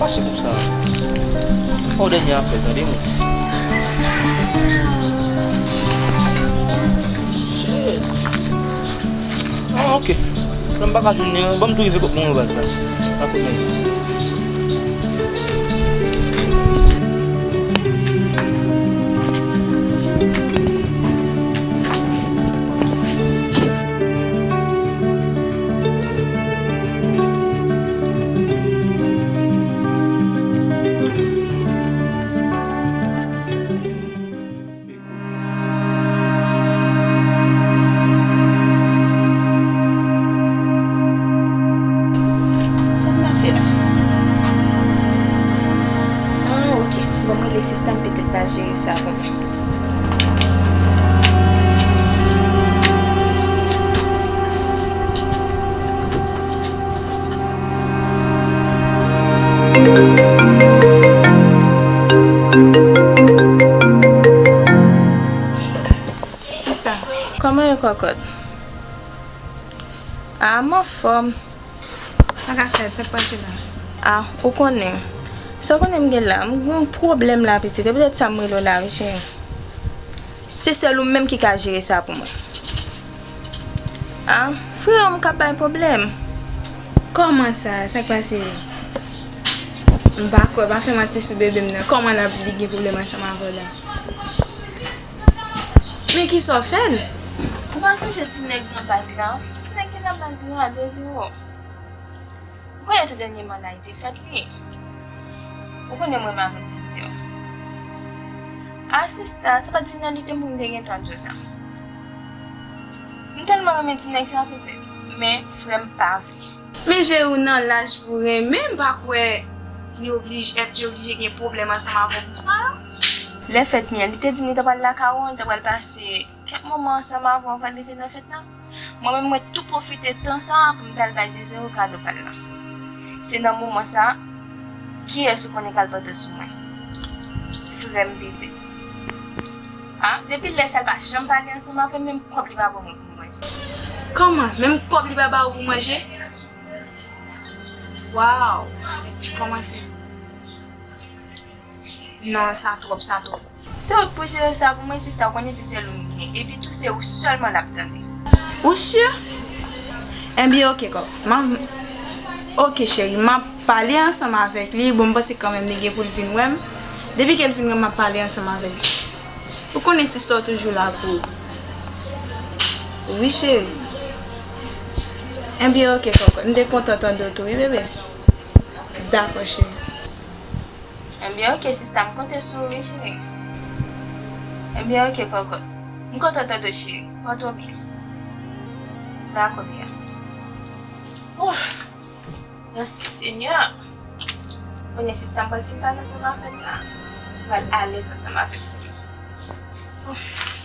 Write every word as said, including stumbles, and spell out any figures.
Se konsa. O, dènye apèl, tande mwen. Shit. Ah, ok. Lè m pa ka jwenn li, ban m tou rive kot mwen baz la. Dakò, men. Sa m ta fè la? Ah, ok. Bon, mwen rele sista m, petèt l a jere sa pou mwen. Sista, kòman ye, kòkòt? Ah, m anfòm. Sa k ap fèt? Sa k pase la? Ah, ou konnen. Sa w konnen m gen la, m gen yon pwoblèm la, pitit. E poutèt sa m rele w la, wi, cheri. Se sèl ou menm ki ka jere sa pou mwen. Ah, frè m k ap bay pwoblèm. Kòman sa? Sa k pase? M pa kwè, pa fè manti sou bebe m nan. Kòman l ap li gen pwoblèm ansanm avè w la? Men kisa w fè l? Ou pa sonje ti nèg nan baz la? Ti nèg ki nan baz la, de zewo. Ou konnen tou dènyèman la, li te fèt li. Ou konnen m renmen avèk Désir. Ah, sista, sa pa t vin nan lide m pou m te gentan di w sa. M tèlman renmen ti nèg sa, pitit. Men, frè m pa vle. Men jere w nan laj pou renmen, m pa kwè li oblije, F J oblije gen pwoblèm ansanm avè w pou sa. Lè fèt li an, li te di m li ta pral lakay ou, li ta pral pase kèk moman ansanm avè w anvan l rive nan fèt la. Mwen menm, mwen tou pwofite tan sa a pou m t al bay Désir kado pa l lan. Se nan moman sa a, kiyès ou konnen k al pote sou mwen? Frè m pitit. Ah, depi lè sa a, l pa janm pale ansanm avè m, menm kòb li pa ban mwen pou m manje. Kòman? Menm kòb li pa ba ou pou manje? Waw! Ti kòmanse. Non, sa twòp, sa twòp. Se ou k pou jere sa pou mwen, sista, ou konnen se sèl ou m gen. Epi tou, se ou sèlman l ap tande. Ou si? Enben, oke, kòk. M a, oke, cheri, m ap pale ansanm avèk li. Bon, m panse kanmenm li gen pou l vin wè m. Depi ke l vin wè m, m ap pale ansanm avè l. Ou konnen sista w toujou la pou ou. Wi, cheri. Enben, oke, kòk. M te kontan tande w tou, wi, bebe. Dakò, cheri. Enben, oke, sista, m konte sou ou, wi, cheri. Enben, oke, kòkòt. M kontan tande w, cheri. Pòte w byen. Dakò, byen. Ouf! Mèsi, Senyè. Kounye a, sista, m pral fin pale ansanm avèk la. M pral alèz ansanm avèk li. Ouf!